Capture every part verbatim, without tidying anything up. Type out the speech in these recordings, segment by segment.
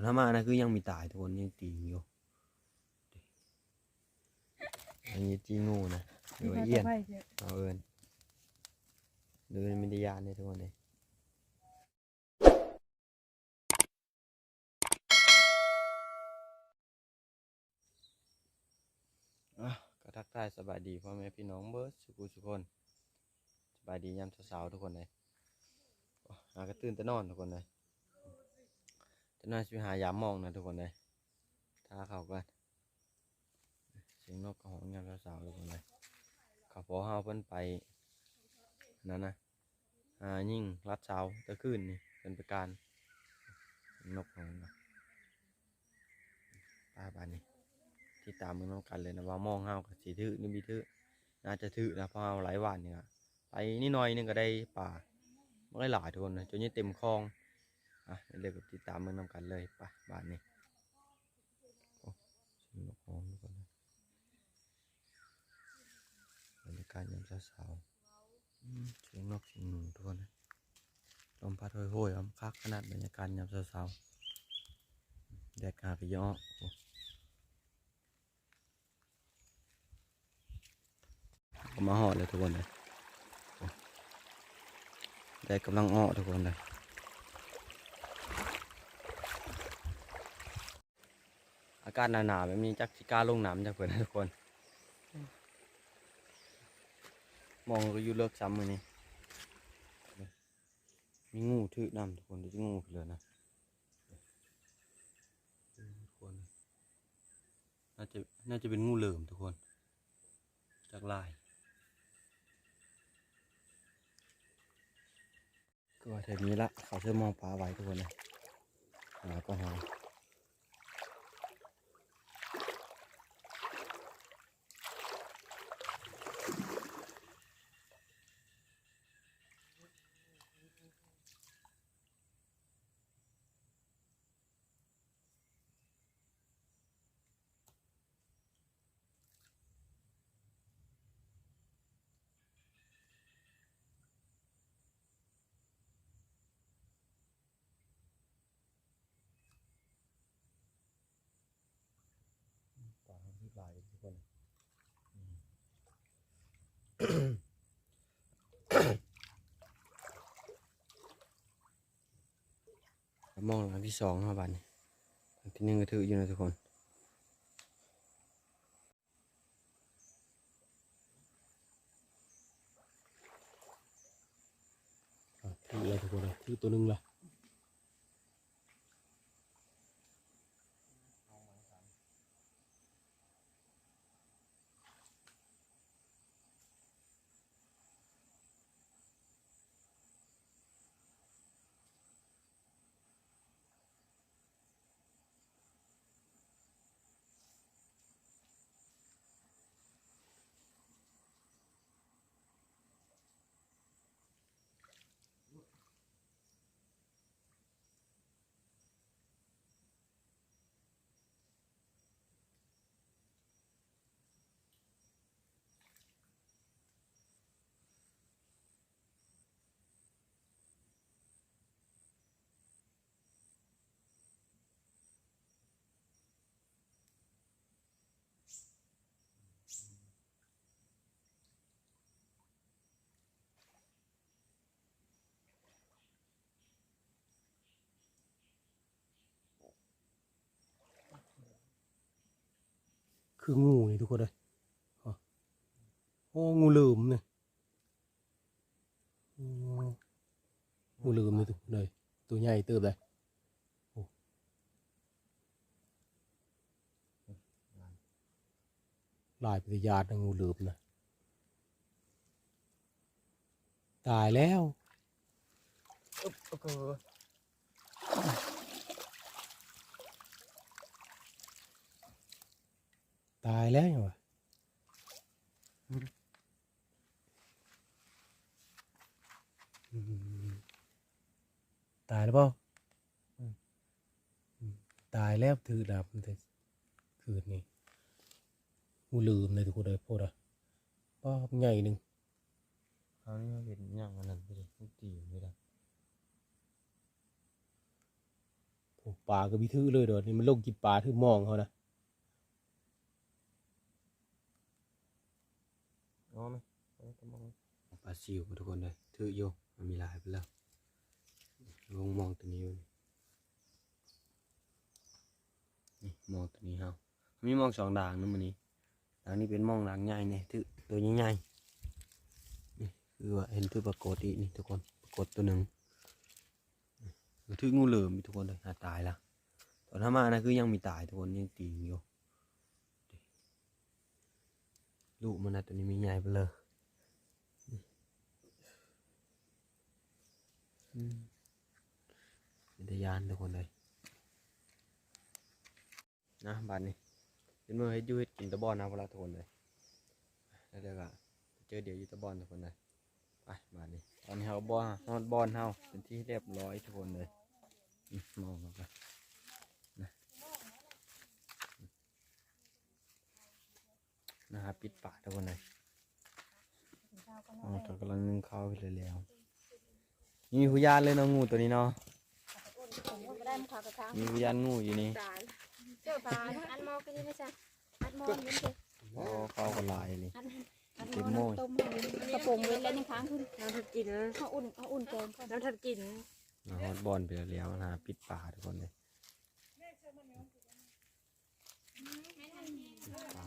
ถ้ามานะคือยังมีตายทุกคนยังตีอยู่ อันนี้ตีงูนะหรือว่าเอี้ยน เอาเอิญหรือมันมีแต่ยานเนี่ยทุกคนเลย อ่ะ ก็ทักทายสบายดีพ่อแม่พี่น้องเบิดสุขุสุคน สบายดียามเช้าๆทุกคนเลย โอ้ หากระตื่นแต่นอนทุกคนเลย จะนอนสิไปหายามมองนะทุกคนเลย ถ้าเขาก็เสียงนกกระหองยามเช้าๆทุกคนเลย เขาพอเฮาเพิ่นไปนั่นนะ หายิงลัดเสาแต่คืนนี่เป็นประการนกของมันนะ ป้าบานนี้ ติดตามมึงน้ำกันเลยนะ ว่ามองเฮากับสีถือหรือมีถือน่าจะถือนะ เพราะเฮาหลายวันนี่ละไปนิดหน่อยนึงก็ได้ปลาไม่ได้หลายทุกคนนะ จนยังเต็มคลอง อ่ะเดี๋ยวก็ติดตามมึงน้ำกันเลยป้าบานนี้ โอ้ เสียงนกฮ้องทุกคนนะ บรรยากาศยามเช้าๆอืมเสียงนกเสียงหนูทุกคนนะ ลมพัดโหยๆอ่ะคักขนาดบรรยากาศยามเช้าๆแดดหากะเยาะโอ้ก็มาฮอดเลยทุกคนเลยโอ้แดดกำลังออกทุกคนเลย อากาศหนาวๆแบบนี้จักสิกล้าลงน้ำจักเพิ่นนะทุกคน มองก็อยู่เลิกซ้ำมื้อนี้ มีงูถือนำทุกคน ดูสิงูคือเลยนะ ทุกคน น่าจะ น่าจะเป็นงูเหลือมทุกคน จักลาย ก็ว่าแถวนี้ละ เขาเชื่อมองปลาไว้ทุกคนนะ หาก็หา ปลาที่หลายทุกคน มองหลังที่สองเนาะบัดนี้ หลังที่หนึ่งก็ถืออยู่นะทุกคน อ่ะถือแล้วทุกคนนะถือตัวหนึ่งละ คืองูนี่ทุกคนเลย อ๋อ โอ้ งูเหลือมเนี่ย โอ้ งูเหลือมนี่ทุกคนเลย ตัวใหญ่เติบเลย โอ้ หลายเป็นญาตินะงูเหลือมนะ ตายแล้ว อึ๊บ โอ้โห ตายแล้วยังวะ อืม ตายแล้วเปล่า อืม อืม ตายแล้วถือดาบมันแต่คืนนี้ งูเหลือมเลยทุกคนเลย โพดอะ ป้าบใหญ่หนึ่ง คราวนี้มันเป็นอย่างอันนั้นไปเลย มันตีไม่ได้ โพ ปลาก็มีถือเลยเดี๋ยวนี้มันลงกินปลาถือมองเขานะ เอาไหม ปลาซิวทุกคนเลย ถืออยู่ มันมีหลายไปแล้ว ลงมองตัวนี้อยู่ นี่มองตัวนี้เฮา มีมองสองด่างนะมื้อนี้ ด่างนี้เป็นมองด่างใหญ่เนี่ย ถือตัวใหญ่ๆ นี่คือว่าเห็นถือปรากฏอีกนี่ทุกคน ปรากฏตัวหนึ่ง ถืองูเหลือมอีกทุกคนเลย หาตายละ ตอนทำมานะคือยังมีตายทุกคน ยังตีอยู่ ลูกมันนะตัวนี้มีใหญ่ไปเลย อืม เป็นตาย้านทุกคนเลย นะ บาดนี้ เป็นมื้อเฮ็ดอยู่เฮ็ดกินตะบอนนะพวกเราทุกคนเลย แล้วเดี๋ยวก็เจอเดี๋ยวอยู่ตะบอนทุกคนเลย ไป บาดนี้ ตอนนี้เฮาก็บ่ฮอดบ่อนเฮาเป็นที่เรียบร้อยทุกคนเลย อืม มองเข้าไป นะ นะฮะ ปิดปากทุกคนเลย อ๋อ เขากำลังนึ่งข้าวอยู่เลยแล้ว นี่มีพยานเลยเนาะ งูตัวนี้เนาะ มีพยานงูอยู่นี่ เจอปลานะ อันมอก็ยังไม่ใช่ อันมออยู่นี่ โอ้ ข้าวก็หลายนี่ อัน อันมอ เต็มหม้อ น้ำต้มให้กระโปรงเว้นแล้วยังค้างขึ้น น้ำทัดกินนะ เขาอุ่น เขาอุ่นแกงก่อน น้ำทัดกิน มาฮอดบ่อนไปแล้วนะ ปิดปากทุกคนเลย ปลา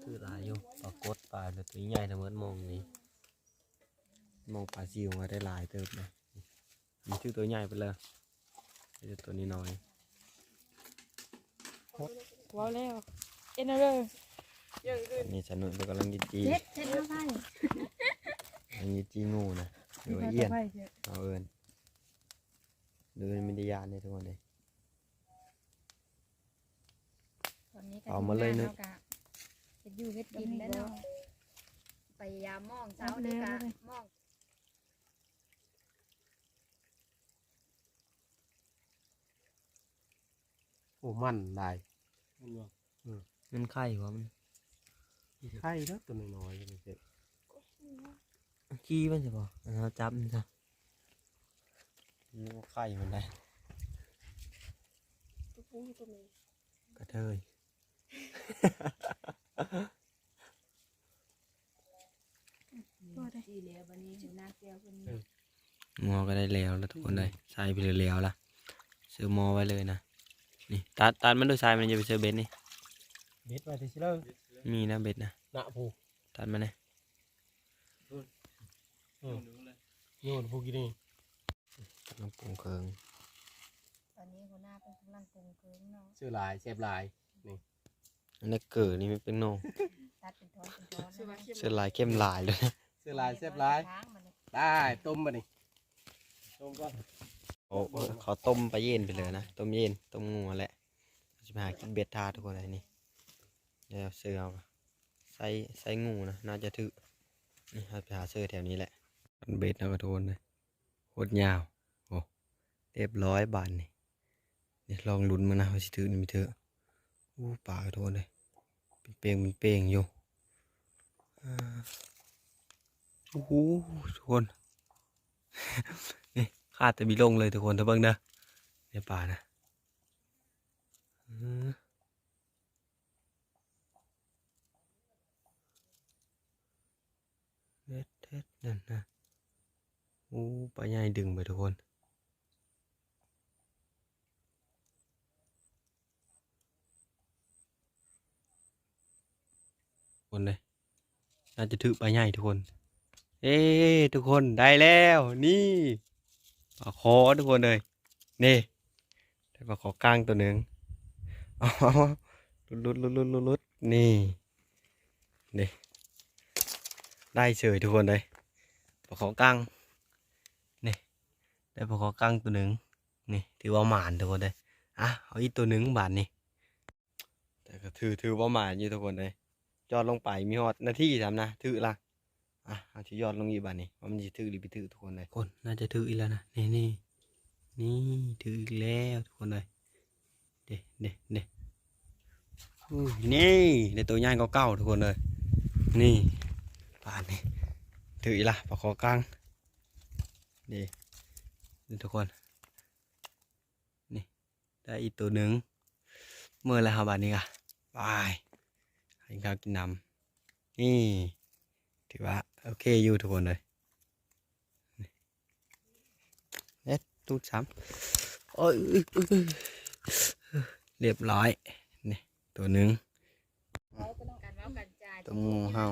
คือหลายอยู่ ปรากฏปลาแต่ตัวใหญ่ทั้งหมดมองนี้ มองปลาซิวมาได้หลายเติบนะ มันชื่อตัวใหญ่ไปเลย ไอ้ตัวนี้น้อย ว้าวแล้ว เอ็นเออ นี่สนุกกำลังกินจี เช็ด เช็ดเข้าไป กำลังกินจีงูนะ หรือว่าเอี้ยน เอาเอิญ ดูมันไม่ได้ยานเลยทุกคนเลย ตอนนี้ก็ เอามาเลย ทีมงาน นึก เราก็เฮ็ดอยู่เฮ็ดกินแล้วเนาะ พยายามมองเช้านี่ก็มอง โอ้ มันหลาย มันบ่ อืม มันไข่วะมัน ไข่แล้วตัวน้อยๆ นี่เด้ ขี้มันสิบ่ อันเราจับมันซะ นึกว่าไข่มันได้ ตัวผู้ตัวแม่ กระเทย ตัวใด ดีแล้วบัดนี้หัวหน้าแก้วเพิ่น เออ หม้อก็ได้แล้วแล้วทุกคนเลย ใส่ไปแล้วๆ ละ ซื้อหม้อไว้เลยนะ นี่ ตัด ตัดมันด้วยทราย มันจะไปซื้อเบ็ดนี่ เบ็ดไว้ที่ซิเลอร์ มีนะเบ็ดนะ หน้าผู้ ตัดมาเนี่ย อืม โยนผู้กินนี่ กำลังปรุงเครื่อง ตอนนี้หัวหน้าเป็นกำลังปรุงเครื่องเนาะ ซื้อหลาย แซ่บหลาย นี่ อันนี้เกิดนี่มันเป็นโน่ ตัดเป็นท่อนเป็นท่อนนะ ซื้อหลายเข้มหลายเลย ซื้อหลายแซ่บหลาย ได้ ต้มบัดนี้ ต้มก่อน โอ้ เขาต้มปลาเย็นไปเลยนะ ต้มเย็น ต้มงัวแหละ สิไปหากินเบ็ดทาทุกคนเลยนี่ เดี๋ยวเสือเอา ไซ ไซงูนะ น่าจะถือ นี่ เราไปหาเสือแถวนี้แหละ มันเบ็ดนะทุกคนเลย โคตรยาว โอ้ เรียบร้อยบาดนี่ นี่ลองลุ้นมานะ ว่าสิถือหรือไม่ถือ อู้ ปลาทุกคนเลย เป็นเป้งเป็นเป้งอยู่ อ่า โอ้โห ทุกคน นี่ คาดแต่มีลงเลยทุกคน ถ้าเบิ่งเด้อ ในปลานะ อืม เด็ดเด็ดนั่นนะ โอ้ ปลาใหญ่ดึงไปทุกคน คนเลย น่าจะถือปลาใหญ่ทุกคน เอ้ ทุกคน ได้แล้ว นี่ ปลาขอทุกคนเลย นี่ ได้ปลาขอก้างตัวหนึ่ง เอา ลุดลุดลุดลุดลุดลุด นี่ นี่ ได้เฉยทุกคนเลย ปลาขอก้าง นี่ ได้ปลาขอก้างตัวหนึ่ง นี่ ถือว่าหมานทุกคนเลย อ่ะ เอาอีกตัวหนึ่งบาดนี่ แต่ก็ถือ ถือว่าหมานอยู่ทุกคนเลย ยอดลงไปมีฮอดนาทีสามนะ ถือละ อ่ะ เอาที่ยอดลงอีกบาดนี่ ว่ามันจะถือหรือไม่ถือทุกคนเลย คนน่าจะถืออีกแล้วนะ นี่ นี่ นี่ ถืออีกแล้วทุกคนเลย เด้ เด้ เด้ อุ้ย นี่ ได้ตัวใหญ่กว่าเก่าทุกคนเลย นี่ ปลานี่ ถืออีกละ ปลาขอก้าง นี่ นี่ทุกคน นี่ ได้อีกตัวหนึ่ง เมื่อแล้วครับ บาดนี้ก็ไปกินข้าวกินน้ำ นี่ ถือว่าโอเคอยู่ทุกคนเลย เอ็ด ตูดสาม โอ้ย เรียบร้อย นี่ ตัวหนึ่ง ต้มงูเฮา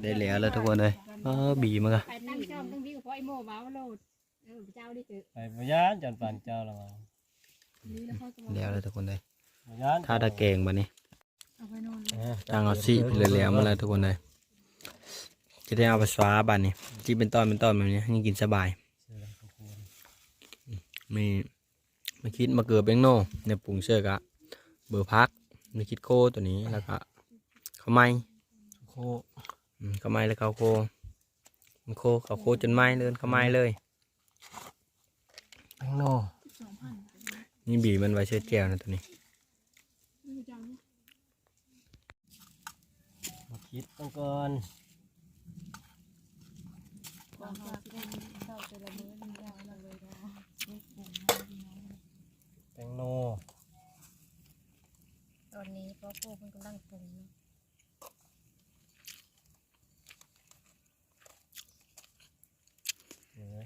ได้แล้วแล้วทุกคนเลย เออ บีมันก็ ไปตั้งจ้องตั้งวิวเพราะไอ้โม่ว้าวโลด เออ เจ้าได้เจอ ไปบ่ย่านจนปานเจ้าละวะ นี่แล้วเขาก็ แล้วแล้วทุกคนเลย บ่ย่าน ถ้าตะแกรงบัดนี้ เอาไปนอนเลย เออ ตั้งเอาสิ แล้วแล้วมาแล้วทุกคนเลย จะได้เอาไปสวาบัดนี้ ที่เป็นตอนเป็นตอนแบบนี้ ยังกินสบาย มี มาคิดมาเกลือแป้งโน่ ในปรุงเสิร์ฟอะ เบอร์พัก มาคิดโคตัวนี้ แล้วก็ข้าวไหม้ โค อืม ข้าวไหม้แล้วข้าวโค มันโค ข้าวโคจนไหม้เลย ข้าวไหม้เลย แป้งโน่ นี่บีมันไว้เสิร์ฟแจ่วนะตัวนี้ มาคิดต้องก่อน แป้งโน่ ตอนนี้พ่อครัวเพิ่นกำลังปรุงเนาะ เห็นไหม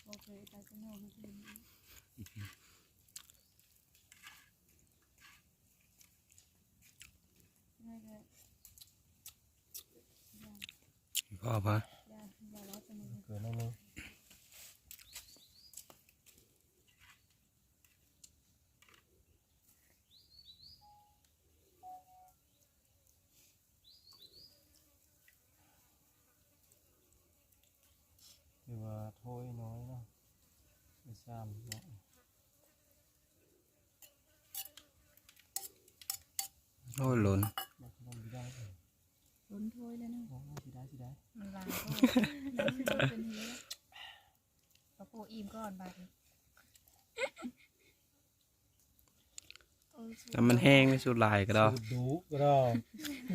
โอเค ไปข้างนอกไม่เป็นไร พ่อพะ เกินนิดนึง ถือว่าถ้วยน้อยเนาะ ไม่ซ้ำเนาะ โอ้ย หล่น มันก็ไม่ได้ ล้นถ้วยแล้วนะ โอ้ย เสียดาย เสียดาย มันหลายโพด มันเป็นอย่างนี้ ก็ปูอิ่มก่อนบาดนี้ น้ำมันแห้งไม่สูดหลายก็ได้ สูดดูก็ได้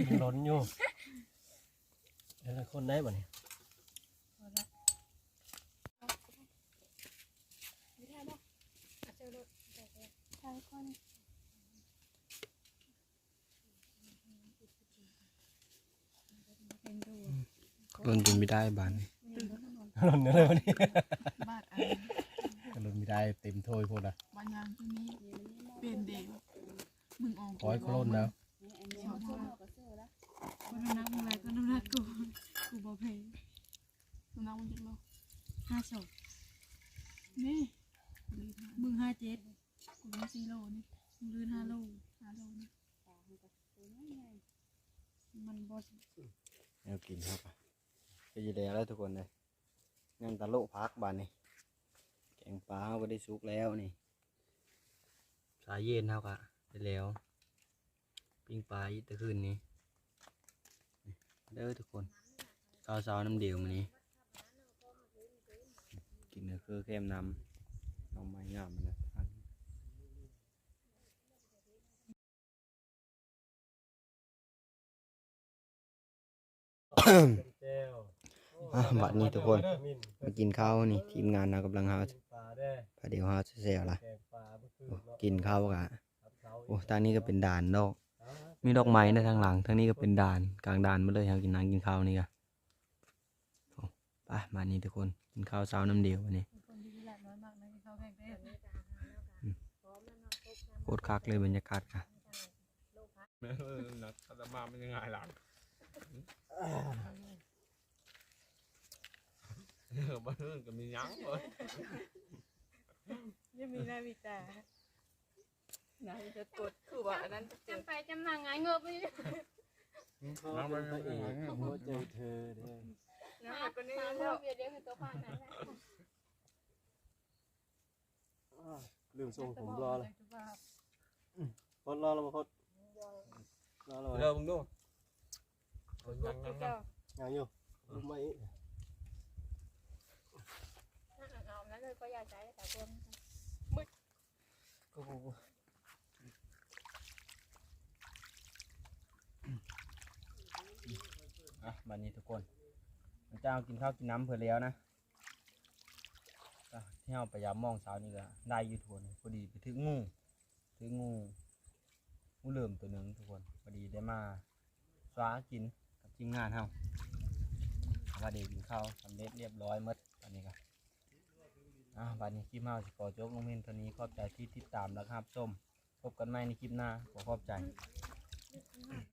มันล้นอยู่ แล้วคนได้บ่เนี่ย พอละ ไม่ได้บ่ เอาเจอรถ ใช่ก่อน เป็นดู ล้นจนไม่ได้บาดนี้ ล้นเลยวันนี้ บาดอัน ล้นไม่ได้เต็มถ้วยโพดละ บางอย่างที่นี่เป็นเด็ก มึงออก ขอให้เขาล้นแล้ว สองห้า คนน้ำหนักมึงอะไรก็น้ำหนักกู กูบ่แพ้ น้ำหนักมึงจักโล ห้าสอง นี่ มึงห้าเจ็ด กูต้องสี่โลนี่ มึงลื่นห้าโล ห้าโลนี่ มันบ่ แนวกินครับ ก็อยู่แล้วทุกคนเลย ยังตะโละผักบาดนี้ แกงปลาเฮาก็ได้สุกแล้วนี่ สายเย็นเฮาก็ได้แล้ว ปิ้งปลาอีกแต่คืนนี้ เด้อทุกคน ข้าวเช้าน้ำเดียวมื้อนี้ กินก็คือแคมน้ำ หน่อไม้งามนะ อ่ะ บัดนี้ทุกคน มากินข้าวนี่ ทีมงานเฮากำลังหา ปลาเด้อ ปลาเดียวหาแซวๆละ แกงปลาเมื่อคืนเนาะ กินข้าวกะ ครับเช้า โอ้ ทางนี้ก็เป็นด่านดอก อ่า มีดอกไม้นะทางหลัง ทางนี้ก็เป็นด่าน กลางด่านมาเลย เฮากินน้ำกินข้าวนี่กะ โอ้ ไป มานี่ทุกคน กินข้าวเช้าน้ำเดียววันนี้ คนที่หลับน้อยมากนะ กินข้าวแพงแท้ อืม โคตรคักเลยบรรยากาศค่ะ นัดอาตมามันยังไงหลัง เออ บ้านอื่นก็มีหยังเลย ยังมีหน้ามีตา นะจะกดคือว่าอันนั้น จำไปจำมาไงเงือบไป น้องเป็นพระเอกหัวใจเธอเด้อ นะก็นี่ มาเงือบเดียวเดียวคือตัวผ่านนั้นแหละ อ่า ลืมส่งผมรอเลย พดรอแล้วบ่พด รอแล้วบ่ เดี๋ยวมึงดู ยังยังยัง ยังอยู่ ลุกมาอีก เอานั้นเลยก็อย่าใช้แต่ตัว โอ้โห อ่ะ บัดนี้ทุกคน พระเจ้ากินข้าวกินน้ำเพิ่นแล้วนะ เฮาไปยามมองเช้านี่ก็ได้อยู่ทุกคน พอดีไปถืองู ถืองู งูเหลือมตัวหนึ่งทุกคน พอดีได้มาสวากินกับทีมงานเฮา พอดีกินข้าวสำเร็จเรียบร้อยหมด อันนี้ก็ อ่า บัดนี้คลิปเฮาสิขอจบลงเพียงเท่านี้ ขอบใจที่ติดตามและรับชม พบกันใหม่ในคลิปหน้า ขอขอบใจ